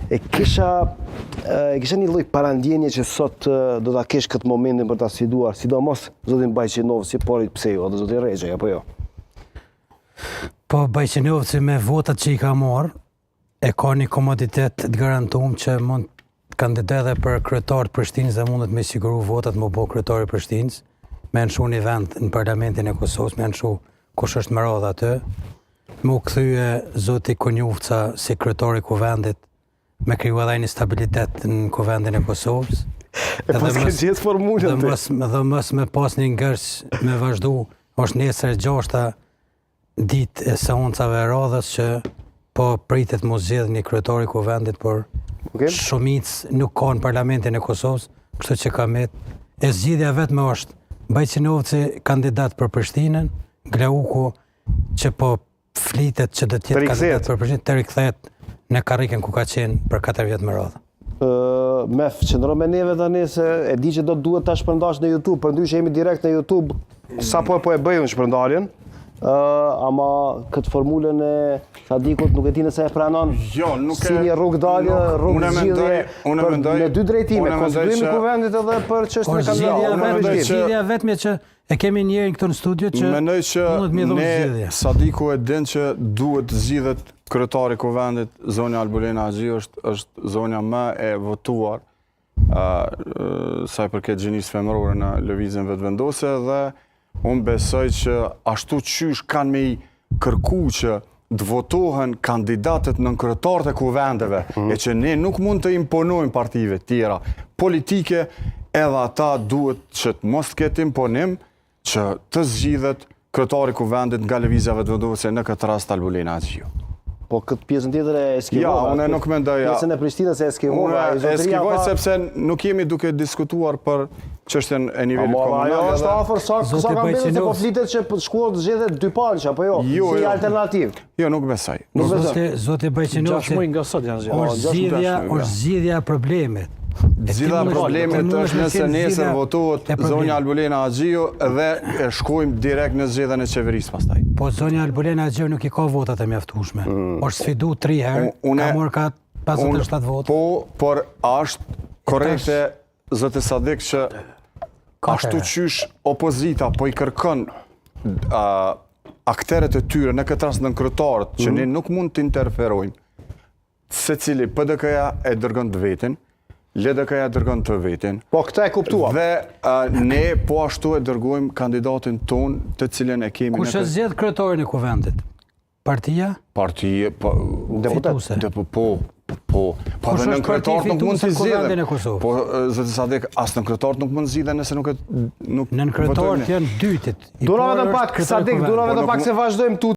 E kisha e kisha një lloj parandjenje që sot do ta kesh këtë momentin për ta sfiduar, sidomos zotin Bajqinovci, por pse jo, edhe zotin Rexhaj apo jo. Po Bajqinovci me votat që i ka marrë, e ka një komoditet të garantum që mund të kandidojë edhe për kryetar të Prishtinës dhe mundet me siguru votat me u bo kryetar i Prishtinës, me lëshu një vend në parlamentin e Kosovës, me lëshu kush është me radhë aty, me u kthye zoti Konjufca si kryetar i Kuvendit, me kriju edhe një stabilitet në Kuvendin e Kosovës. E pas ke gjetë formulën ti. Dhe mos, dhe mos me pas një ngërç me vazhdu, është nesër e gjashta ditë e seancave e radhës që po pritet m'u zgjedh një kryetar i Kuvendit, por okay. shumicë nuk ka në parlamentin e Kosovës, kështu që ka met. E zgjidhja vetme është Bajqinovci kandidat për Prishtinën, Glauku që po flitet që do të jetë kandidat për Prishtinën, të rikthehet në karrikën ku ka qenë për 4 vjet me radhë. Mef, qëndro me neve tani se e di që do të duhet ta shpërndash në YouTube, përndryshe jemi direkt në YouTube, sapo po e bëj unë shpërndarjen. Ë, ama këtë formulën e Sadikut nuk e di nëse e pranon. Jo, nuk e si një rrugëdalje, rrugë zgjidhje. Unë mendoj në dy drejtime, konstituimi i kuvendit edhe për çështjen e kandidatit. Unë mendoj që zgjidhja vetme që e kemi njërin këtu në studio që mendoj që ne Sadiku e din që duhet të zgjidhet kryetari i kuvendit, zonja Albulena Haxhiu është është zonja më e votuar ë sa i përket gjinisë femërore në lëvizjen Vetëvendosje dhe unë besoj që ashtu qysh kanë me i kërku që të votohen kandidatët nënkryetarët e kuvendeve, mm. e që ne nuk mund të imponojmë partive tjera politike, edhe ata duhet që të mos të ketë imponim që të zgjidhet kryetari i kuvendit nga lëvizja Vetëvendosje në këtë rast Albulena Haxhiu. Po këtë pjesën tjetër e eskivova. Ja, unë nuk mendoj. Pjesën e Prishtinës e eskivova. Unë e eskivoj sepse nuk jemi duke diskutuar për çështjen e nivelit komunal. Ajo është afër sa sa ka mbetur se po flitet që po shkohet të zgjedhet dy palë apo jo, jo si jo. alternativë. Jo, nuk besoj. Nuk besoj. Zoti zoti Bajqinovci. Gjashtë muaj nga sot janë zgjedhjet. Është zgjidhja, është zgjidhja e problemit. Zgjidhja e problemit është nëse nesër votohet zonja Albulena Haxhiu dhe e shkojmë direkt në zgjedhjen e qeverisë pastaj. Po zonja Albulena Haxhiu nuk i ka votat e mjaftueshme. Mm. Është sfidu 3 herë, ka marrë ka 57 vota. Po, por a është korrekte Zoti Sadik që ashtu qysh opozita po i kërkon uh, akterët e tyre në këtë rast nënkryetarët që mm. ne nuk mund të interferojmë secili PDK-ja e dërgon të vetin, LDK-ja e dërgon të vetin. Po këtë e kuptuam. Dhe uh, ne po ashtu e dërgojmë kandidatin tonë të cilin e kemi Kush e zgjedh kryetarin e kuvendit? Partia? Partia, po... Deputet. Depo, po, po. Po edhe nënkryetarët nuk mund të zgjidhen. Po, zoti Sadik, as nënkryetarët nuk mund të zgjidhen nëse nuk e... Nuk Nënkryetarët janë dytit. Duro vetëm pak, Sadik, duro vetëm pak se vazhdojmë tu.